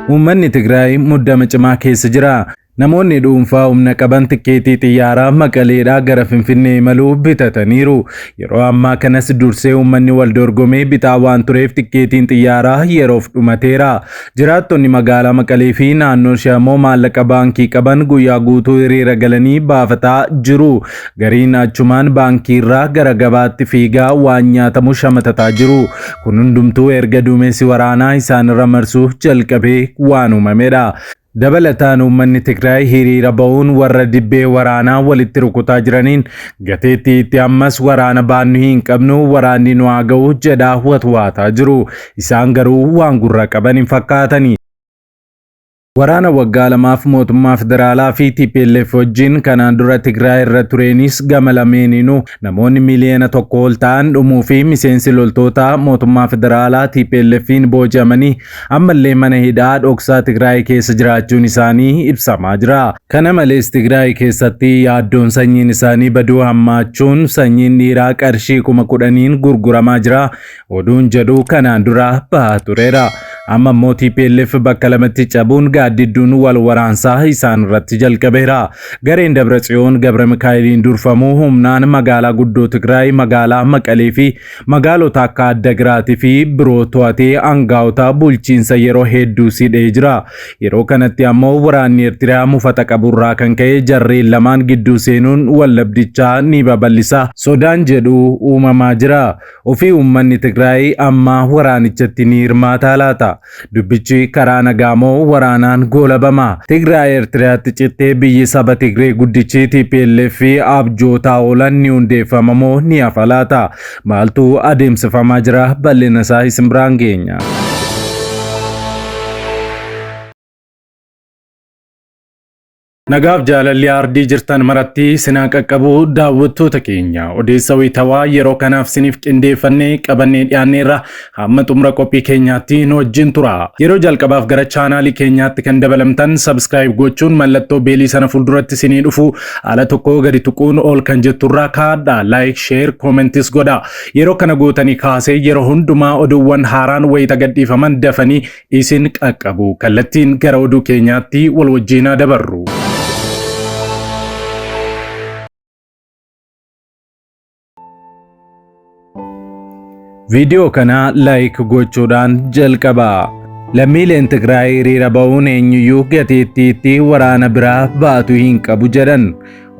Uummanni Tigraay muddama cimaa keessa jira. Namoonni dhuunfaa humna qaban tikkeetii xiyyaaraa Maqaleedhaa gara Finfinnee imaluu bitataniiru. Yeroo ammaa kanas dursee uummanni wal dorgomee bitaa waan tureef tikkeetiin xiyyaaraa yeroof dhumateera. Jiraattonni magaalaa Maqalee fi naannoo ishee ammoo maallaqa baankii qaban guyyaa guutuu hiriira galanii baafataa jiru. Gariin achumaan baankiirraa gara gabaatti fiigaa waan nyaatamu shamatataa jiru. Kun hundumtuu erga duumessi waraanaa isaanirra marsuu jalqabee waan uumamedha. Dabalataan uummanni Tigraay hiriira ba'uun warra dibbee waraanaa walitti rukutaa jiraniin gateettii itti ammas waraana baannu hin qabnu, waraanni nu haa ga'u jedhaa watwaataa jiru. Isaan garuu waan gurra qaban hin fakkaatani. Waraana waggaa lamaaf mootummaa federaalaa fi TPLF wajjin kanaan dura Tigraay irra tureenis gama lameeninuu namoonni miiliyoona 1 ol ta'an dhumuu fi miseensi loltoota mootummaa federaalaa TPLF'n booji'amanii ammallee mana hidhaa dhoksaa Tigraay keessa jiraachuun isaanii ibsamaa jira. Kana malees Tigraay keessatti yaaddoon sanyiin isaanii baduu hammaachuun sanyiin dhiiraa qarshii 10,000n gurguramaa jira oduun jedhu kanaan dura bahaa tureera. Amma immoo TPLF bakka lamatti cabuun gaaddidduun wal waraansaa isaan irratti jalqabeera. Gareen Dabratsiyoon Gabra Mikaa'eliin durfamu humnaan magaalaa guddoo Tigraay magaalaa Maqalee fi magaalota akka Addagiraatii fi biroo to'atee aangaa'ota bulchiinsa yeroo hedduu sidhee jira. Yeroo kanatti ammoo waraanni Eertiriyaa mufata qaburraa kan ka'e jarreen lamaan gidduu seenuun wallabdichaa ni babal'isa sodaan jedhu uumamaa jira. Ofii uummanni Tigraay amma waraanichatti ni hirmaataa laata? Dubbichi karaa nagaa moo waraanaan goolabama? Tigraay Eertiriyaatti cittee biyyi saba Tigree guddichi TPLF abjootaa oolan ni hundeeffama moo ni hafa laata? Maaltu adeemsifamaa jira? Bal'ina isaa isin biraan geenya. Nagaaf jaalalli aardii jirtan maratti sinaa qaqqabu, daawwattoota keenya. Odeessa wayitawaa yeroo kanaaf siniif qindeeffannee qabannee dhiyaanneerra, hamma xumura qophii keenyaatti nu wajjin tura. Yeroo jalqabaaf gara chaanaalii keenyaatti kan dabalamtan subscribe gochuun mallattoo beelii sana fuulduratti sinii dhufu ala tokko gadi tuquun ol kan jetturraa kaadha. Like, share, commentis godha. Yeroo kana gootanii kaasee yeroo hundumaa oduuwwan haaraan wayita gadhiifaman dafanii isin qaqqabu. Kallattiin gara oduu keenyaatti wal wajjin haa dabarru. Viidiyoo kana like gochuudhaan jalqaba. Lammiileen Tigraay hiriira ba'uun eenyuyyuu gateettiitti waraana biraa baatu hin qabu jedhan.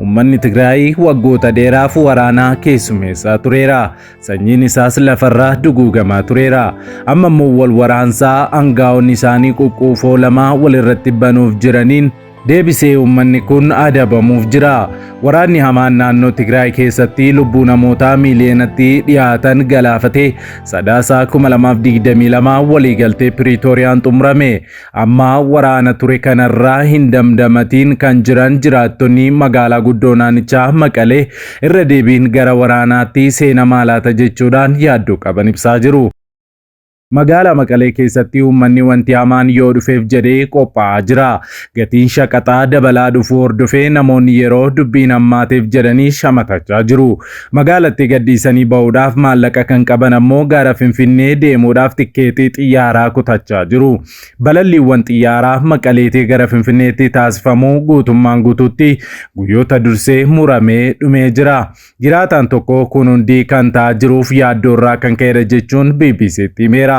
Uummanni Tigraay waggoota dheeraaf waraana keessummeessaa tureera. Sanyiin isaas lafarraa duguugamaa tureera. Amma immoo wal waraansaa angaa'onni isaanii quqquufoo lama walirratti banuuf jiraniin deebisee uummanni kun adabamuuf jira. Waraanni hamaan naannoo Tigraay keessatti lubbuu namootaa miiliyoonatti dhiyaatan galaafate Sadaasaa 2022 waliigaltee Piriitooriyaan xumurame. Amma waraana ture kanarraa hin damdamatiin kan jiran jiraattonni magaalaa guddoo naannichaa Maqalee irra deebiin gara waraanaatti seenamaa laata jechuudhaan yaaddoo qaban ibsaa jiru. Magaalaa Maqalee keessatti uummanni wanti hamaan yoo dhufeef jedhee qophaa'aa jira. Gatiin shaqaxaa dabalaa dhufuu hordofee namoonni yeroo dubbiin hammaateef jedhanii shamatachaa jiru. Magaalattii gadhiisanii ba'uudhaaf maallaqa kan qaban ammoo gara Finfinnee deemuudhaaf tikkeetii xiyyaaraa kutachaa jiru. Balalliiwwan xiyyaaraa Maqaleetii gara Finfinneetti taasifamu guutummaan guutuutti guyyoota dursee muramee dhumee jira. Jiraataan tokko kun hundi kan ta'aa jiruuf yaaddoorraa kan ka'edha jechuun BBCtti himeera.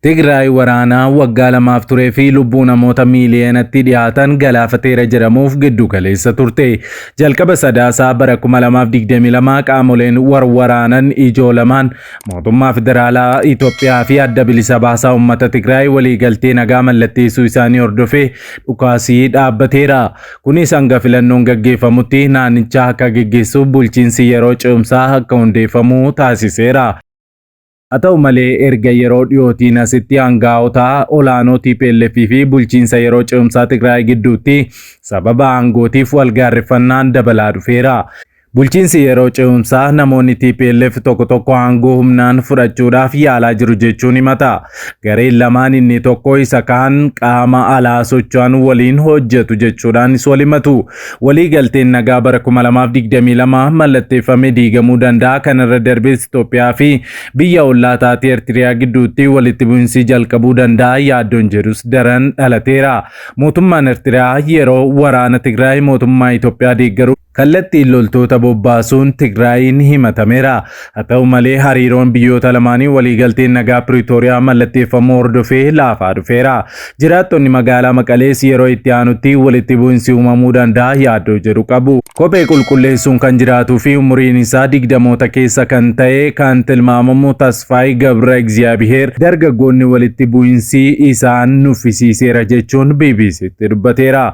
Tigraay waraanaa waggaa lamaaf turee fi lubbuu namoota miiliyoonatti dhiyaatan galaafateera jedhamuuf giddu galeessa turte. Jalqaba Sadaasaa bara 2022 qaamoleen warwaraanan ijoo lamaan, mootummaa federaalaa Itoophiyaa fi Adda Bilisa Baasaa Uummata Tigraay, waliigaltee nagaa mallatteessuu isaanii hordofee dhukaasii dhaabbateera. Kunis hanga filannoon gaggeeffamutti naannichaa akka geggeessuuf bulchiinsi yeroo ce'umsaa akka hundeeffamu taasiseera. Haa ta'u malee erga yeroo dhiyootiin asitti aangaa'ota olaanoo TPLF fi bulchiinsa yeroo ce'umsaa Tigraay gidduutti sababa aangootiif wal gaarreffannaan dabalaa dhufeera. Bulchiinsi yeroo ce'umsaa namoonni TPLF tokko tokko aangoo humnaan fudhachuudhaaf yaalaa jiru jechuun himata. Gareen lamaan inni tokko isa kaan qaama alaa socho'an waliin hojjetu jechuudhaanis wal himatu. Walii galteen nagaa bara 2022 mallatteeffame diigamuu danda'a. Kanarra darbees Itoophiyaa fi biyya ollaa taate Eertiriyaa gidduutti walitti bu'iinsi jalqabuu danda'a yaaddoon jedhus daran dhalateera. Mootummaan Eertiriyaa yeroo waraana Tigraay mootummaa Itoophiyaa deeggaru kallattiin loltoota bobbaasuun Tigraayiin himatameera. Haa ta'u malee hariiroon biyyoota lamaanii waliigalteen nagaa Piriitooriyaa mallatteeffamuu hordofee laafaa dhufeera. Jiraattonni magaalaa Maqalees yeroo itti aanutti walitti bu'insi uumamuu danda'a yaaddoo jedhu qabu. Kophee qulqulleessuun kan jiraatuu fi umuriin isaa digdamoota keessa kan ta'e kan tilmaamamu Tasfaayee Gabra Egziyaabiheer dargaggoonni walitti bu'insi isaan nuffisiiseera jechuun BBCtti dubbateera.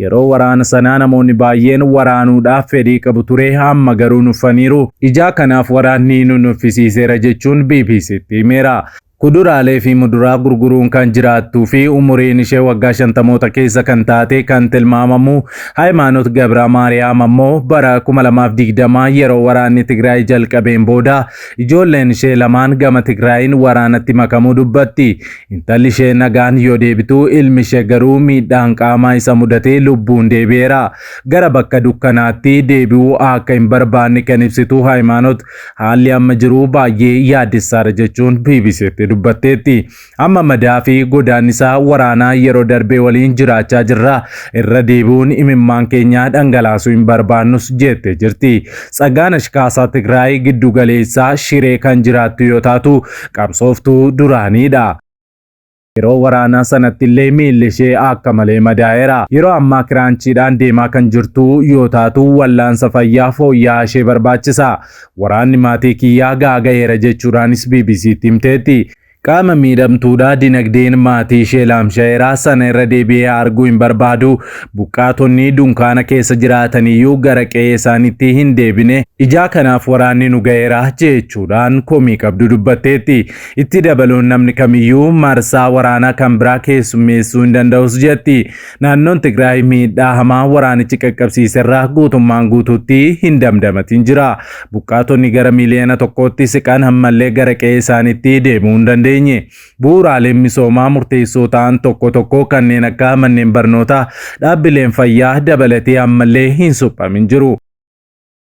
Yeroo waraana sanaa namoonni baay'een waraanuudhaaf fedhii qabu ture, amma garuu nuffaniiru. Ijaa kanaaf waraanni nu nuffisiiseera jechuun BBCtti himeera. Kuduraalee fi muduraa gurguruun kan jiraattuu fi umuriin ishee waggaa shantamoota keessa kan taate kan tilmaamamu Hayimaanot Gabra Maariyaam ammoo bara 2020 yeroo waraanni Tigraay jalqabeen booda ijoolleen ishee lamaan gama Tigraayin waraanatti makamuu dubbatti. Intalli ishee nagaan yoo deebitu ilmi ishee garuu miidhaan qaamaa isa mudatee lubbuun deebi'eera. Gara bakka dukkanaatti deebi'uu akka hin barbaanne kan ibsitu Hayimaanot haalli amma jiru baay'ee yaaddessaadha jechuun BBCtti dubbatteetti. Amma madaa fi godaannisa waraanaa yeroo darbee waliin jiraachaa jirra. Irra deebi'uun imimmaan keenya dhangalaasuu hin barbaannus jettee jirti. Tsaggaan Ashkaasaa Tigraay giddu galeessaa Shiree kan jiraattu yoo taatu qabsooftuu duraaniidha. Yeroo waraanaa sanatti illee miilli ishee akka malee madaa'eera. Yeroo ammaa kiraanchiidhaan deemaa kan jirtu yoo taatu wallaansa fayyaa fooyya'aa ishee barbaachisa. Waraanni maatii kiyyaa gaaga'eera jechuudhaanis BBCtti himteetti. Qaama miidhamtuudha, dinagdeen maatii ishee laamsha'eera, sana irra deebi'ee arguu hin barbaadu. Buqqaatonni dunkaana keessa jiraataniyyuu gara qe'ee isaaniitti hin deebine. Ijaa kanaaf waraanni nu ga'eera jechuudhaan komii qabdu dubbatteetti. Itti dabaluun namni kamiyyuu marsaa waraanaa kan biraa keessummeessuu hin danda'us jetti. Naannoon Tigraay miidhaa hamaa waraanichi qaqqabsiiserraa guutummaan guutuutti hin damdamatin jira. Buqqaatonni gara miliyoona tokkootti siqan ammallee gara qe'ee isaaniitti deebi'uu hin dandeenye. Bu'uuraaleen misoomaa murteessoo ta'an tokko tokko kanneen akka manneen barnootaa, dhaabbileen fayyaa dabalatee ammallee hin suphamin jiru.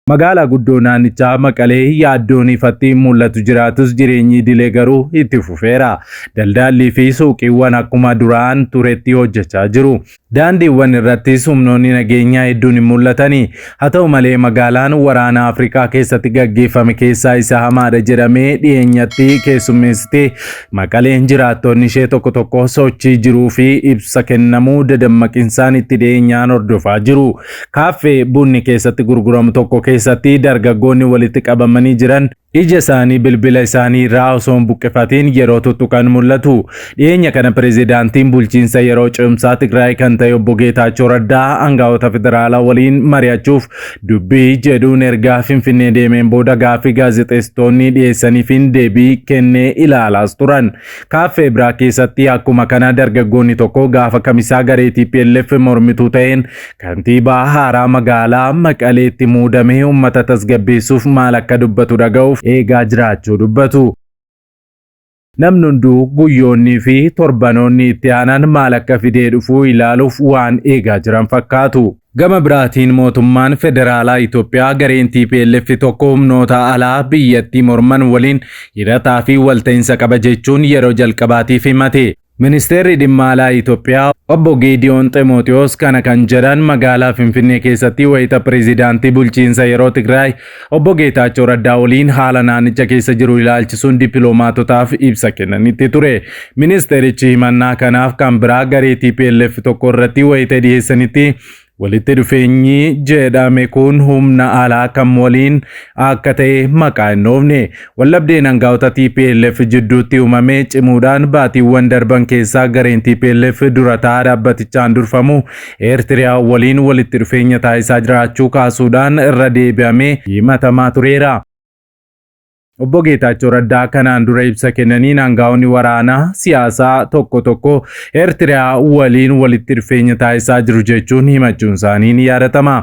Magaalaa guddoo naannichaa Maqalee yaaddoon ifatti mul'atu jiraatus jireenyi idilee garuu itti fufeera. Daldallii fi suuqiiwwan akkuma duraan turetti hojjechaa jiru. Daandiiwwan irrattis humnoonni nageenyaa hedduun hin mul'atani. Haa ta'u malee magaalaan waraana Afrikaa keessatti gaggeeffame keessaa isa hamaadha jedhamee dhiyeenyatti keessummeessite Maqaleen jiraattonni ishee tokko tokko sochii jiruu fi ibsa kennamuu dadammaqinsaan itti dhiyeenyaan hordofaa jiru. Kaaffee bunni keessatti gurguramu tokko keessatti dargaggoonni walitti qabamanii jiran ija isaanii bilbila isaanii irraa osoo hin buqqifatiin yeroo tuttuqan mul'atu. Dhiyeenya kana pirezidaantiin bulchiinsa yeroo ce'umsaa Tigraay kan ta'e obbo Geetaachoo Raddaa aangaa'ota federaalaa waliin mari'achuuf dubbii jedhuun ergaa Finfinnee deemeen booda gaaffii gaazexeessitoonni dhiyeessaniifiin deebii kennee ilaalaas turan. Kaaffee biraa keessatti akkuma kana dargaggoonni tokko gaafa kamisaa garee TPLF mormituu ta'een kantiibaa haaraa magaalaa Maqaleetti muudamee uummata tasgabbeessuuf maal akka dubbatu dhaga'uuf eegaa jiraachuu dubbatu. Namni hunduu guyyoonnii fi torbanoonni itti aanan maal akka fidee dhufuu ilaaluuf waan eegaa jiran fakkaatu. Gama biraatiin mootummaan federaalaa Itoophiyaa gareen TPLF tokko humnoota alaa biyyattii morman waliin hidhataa fi walta'iinsa qaba jechuun yeroo jalqabaatiif himate. Ministeerri dhimma alaa Itoophiyaa obbo Geediyoon Ximootiyoos kana kan jedhan magaalaa Finfinnee keessatti wayita pireezidaantii bulchiinsa yeroo Tigraay obbo Geetaachoo Raddaa waliin haala naannicha keessa jiru ilaalchisuun dippiloomaatotaaf ibsa kennanitti ture. Ministeerichi himannaa kanaaf kan biraa garee TPLF tokko irratti wayita dhiyeessanitti walitti dhufeenyi jedhame kun humna alaa kam waliin akka ta'e maqaa hin dhoofne. Wallabdeen aangaa'ota TPLF jidduutti uumame cimuudhaan baatiiwwan darban keessaa gareen TPLF durataa dhaabbatichaan durfamu Eertiriyaa waliin walitti dhufeenya taasisaa jiraachuu kaasuudhaan irra deebi'amee himatamaa tureera. Obbo Geetaachoo Raddaa kanaan dura ibsa kennaniin aangaa'onni waraanaa siyaasaa tokko tokko Eertiriyaa waliin walitti dhufeenya taasisaa jiru jechuun himachuun isaanii ni yaadatama.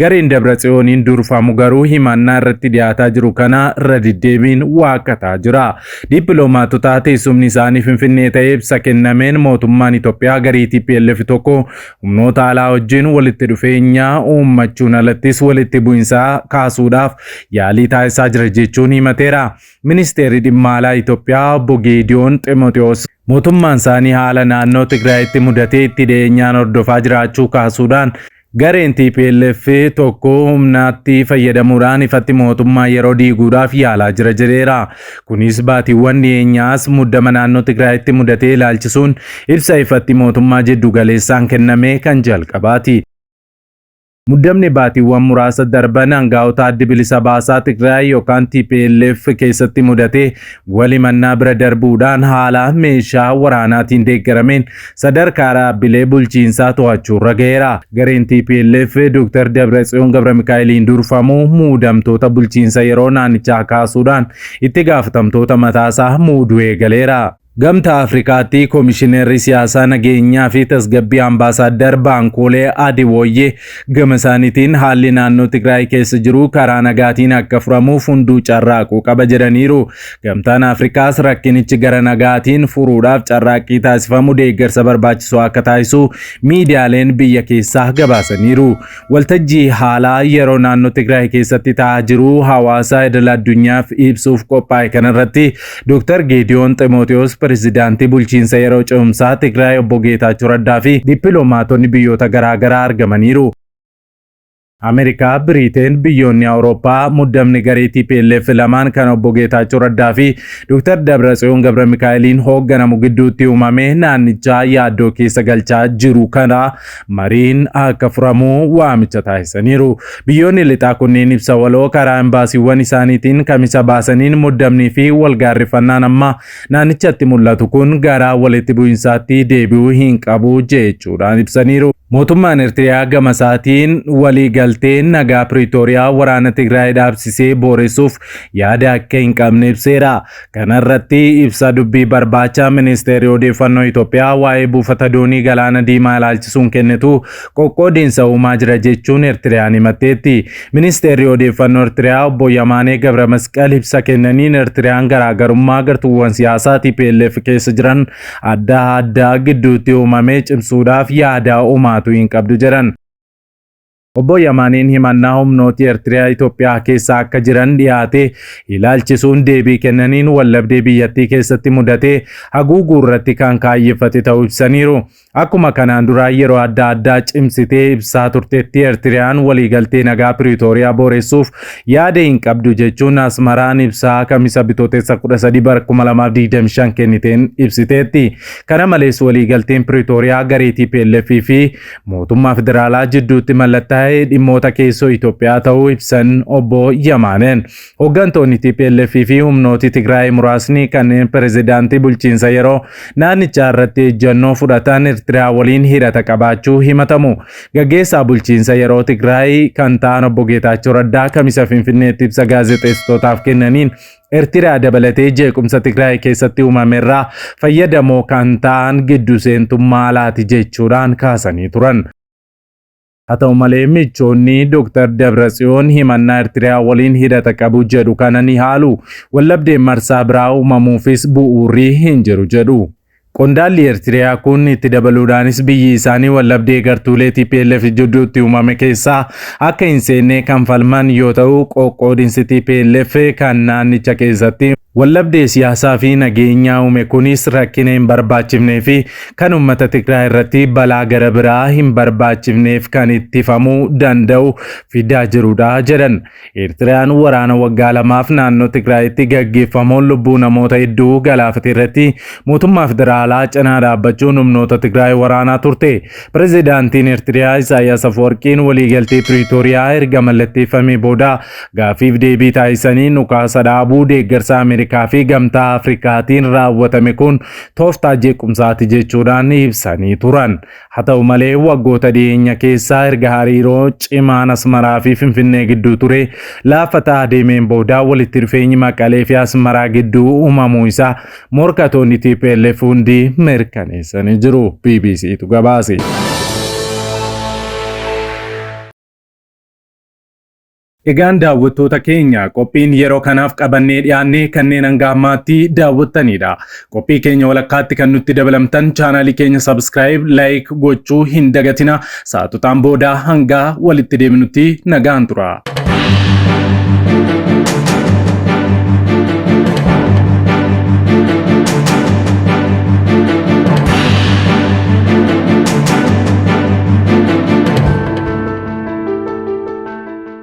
Gareen Dabratsiyooniin durfamu garuu himannaa irratti dhiyaataa jiru kana irra deddeebiin waakkataa jira. Dippiloomaatota teessumni isaanii Finfinnee ta'ee ibsa kennameen mootummaan Itoophiyaa garee TPLF tokko humnoota alaa wajjin walitti dhufeenya uummachuun alattis walitti bu'insa kaasuudhaaf yaalii taasisaa jira jechuun himateera. Ministeerri dhimma alaa Itoophiyaa obbo Geediyoon Ximotewos mootummaan isaanii haala naannoo Tigraayitti mudatee itti dhiyeenyaan hordofaa jiraachuu kaasuudhaan gareen TPLF tokko humnaatti fayyadamuudhaan ifatti mootummaa yeroo diiguudhaaf yaalaa jira jedheera. Kunis baatiiwwan dhiyeenyaas muddama naannoo Tigraayitti mudatee ilaalchisuun ibsa ifatti mootummaa jiddu galeessaan kenname kan jalqabaati. Muddamni baatiiwwan muraasa darban aangaa'ota adda bilisa baasaa Tigraay yookaan TPLF keessatti mudate walimannaa bira darbuudhaan haala meeshaa waraanaatiin deeggarameen sadarkaa dhaabbilee bulchiinsaa to'achuurra ga'eera. Gareen TPLF Dr. Dabratsiyoon Gabramikaa'eliin durfamu muudamtoota bulchiinsa yeroo naannichaa kaasuudhaan itti gaafatamtoota mataasaa muuduu eegaleera. Gamtaa Afrikaatti Koomishineerri siyaasaa nageenyaa fi tasgabbii Ambaasaadar Baankolee Adiwooyyee gama isaaniitiin haalli naannoo Tigraay keessa jiru karaa nagaatiin akka furamuuf hunduu carraaquu qaba jedhaniiru. Gamtaan Afrikaas rakkinichi gara nagaatiin furuudhaaf carraaqqii taasifamu deeggarsa barbaachisu akka taasisu miidiyaaleen biyya keessaa gabaasaniiru. Waltajjii haalaa yeroo naannoo Tigraay keessatti ta'aa jiru hawaasa idil addunyaaf ibsuuf qophaa'e kanarratti Dr. Geediyoon Ximootewoos pirezidaantii bulchiinsa yeroo ce'umsaa Tigraay obbo Geetaachoo Raddaa fi dippiloomaatonni biyyoota garaagaraa argamaniiru. Ameerikaa, Biriiteen, biyyoonni Awurooppaa muddamni garee TPLF lamaan kan obbo Geetaachoo Raddaa fi Dr. Dabratsiyoon Gabramikaa'eliin hoogganamu gidduutti uumame naannichaa yaaddoo keessa galchaa jiru kana mariin akka furamuu waamicha taasisaniiru. Biyyoonni lixaa kunneen ibsa waloo karaa imbaasiiwwan isaaniitiin kamisa baasaniin muddamnii fi walgaarrifannaan amma naannichatti mul'atu kun gara walitti bu'insaatti deebi'uu hin qabu jechuudhaan ibsaniiru. Mootummaan Eertiriyaa gama isaatiin waliigalteen nagaa Piriitooriyaa waraana Tigraay dhaabsisee booressuuf yaada akka hin qabne ibseera. Kana irratti ibsa dubbii barbaacha ministeerri odeeffannoo Itoophiyaa waa'ee buufata doonii galaana diimaa ilaalchisuun kennitu qoqqoodiinsa uumaa jira jechuun Eertiriyaan himatteetti. Ministeerri odeeffannoo Eertiriyaa obbo Yamaanee Gabra ibsa kennaniin Eertiriyaan garaagarummaa gartuuwwan siyaasaa TPLF keessa jiran adda addaa gidduutti uumame cimsuudhaaf yaada uumaatu hin qabdu jedhan. Obbo Yamaaniin himannaa humnooti Eertiriyaa Itoophiyaa keessa akka jiran dhiyaate ilaalchisuun deebii kennaniin wallabdee biyyattii keessatti mudate haguuguu irratti kan kaayyeffate ta'uu ibsaniiru. Akkuma kanaan duraa yeroo adda addaa cimsitee ibsaa turtetti Eertiriyaan waliigaltee nagaa Piriitooriyaa booressuuf yaada hin qabdu jechuun Asmaraan ibsaa kamisa bitootessa 13 bara 2025 kenniteen ibsiteetti. Kana malees waliigalteen Piriitooriyaa garee TPLF fi mootummaa federaalaa jidduutti mallattaa'ee dhimmoota keessoo Itoophiyaa ta'uu ibsan obbo Yamaaneen. Hooggantoonni TPLF fi humnooti Tigraay muraasni kanneen pirezidaantii bulchiinsa yeroo naannichaa irratti ejjennoo fudhatan Eertiriyaa waliin hidhata qabaachuu himatamu. Gaggeessaa bulchiinsa yeroo Tigraay kan ta'an obbo Geetaachoo Raddaa kamisa Finfinneetti ibsa gaazexeessitootaaf kennaniin Eertiriyaa dabalatee jeequmsa Tigraay keessatti uumamerraa fayyadamoo kan ta'an giddu seentummaa alaati jechuudhaan kaasanii turan. Haa ta'u malee michoonni Dr. Dabratsiyoon himannaa Eertiriyaa waliin hidhata qabu jedhu kana ni haalu. Wallabdeen marsaa biraa uumamuufis bu'uurri hin jiru jedhu. Qondaalli Eertiriyaa kun itti dabaluudhaanis biyyi isaanii wallabdee gartuulee TPLF jidduutti uumame keessaa akka hin seenne kan falman yoo ta'u qoqqoodinsi TPLF kan naannicha keessatti wallabdee siyaasaa fi nageenyaa uume kunis rakkina hin barbaachifnee fi kan uummata Tigraay irratti balaa gara biraa hin barbaachifneef kan ittifamuu danda'u fidaa jirudha jedhan. Eertiriyaan waraana waggaa lamaaf naannoo Tigraayitti gaggeeffamuun lubbuu namoota hedduu galaafate irratti mootummaa federaalaa cinaa dhaabbachuun humnoota Tigraay waraanaa turte. Pirezidaantiin Eertiriyaa Isaayyaas Afwerqiin waliigaltee Piriitooriyaa erga mallatteeffamee booda gaaffiif deebii taasisanii dhukaasa dhaabuu deeggarsa Ameerikaa Ameerikaa fi Gamtaa Afrikaatiin raawwatame kun tooftaa jeequmsaati jechuudhaan ibsanii turan. Haa ta'u malee waggoota dhiyeenya keessaa erga hariiroo cimaan Asmaraa fi Finfinnee gidduu ture laaffataa adeemeen booda walitti dhufeenyi Maqalee fi Asmaraa gidduu uumamuu isaa morkatoonni TPLF hundi mirkaneessanii jiru. BBCtu gabaase. Egaan daawwattoota keenya qophiin yeroo kanaaf qabannee dhiyaanne kanneen hanga ammaatti daawwattanidha. Qophii keenya walakkaatti kan nutti dabalamtan chaanaalii keenya subscribe, like gochuu hin dagatina. Sa'aatotaan booda hanga walitti deebinutti nagaan tura.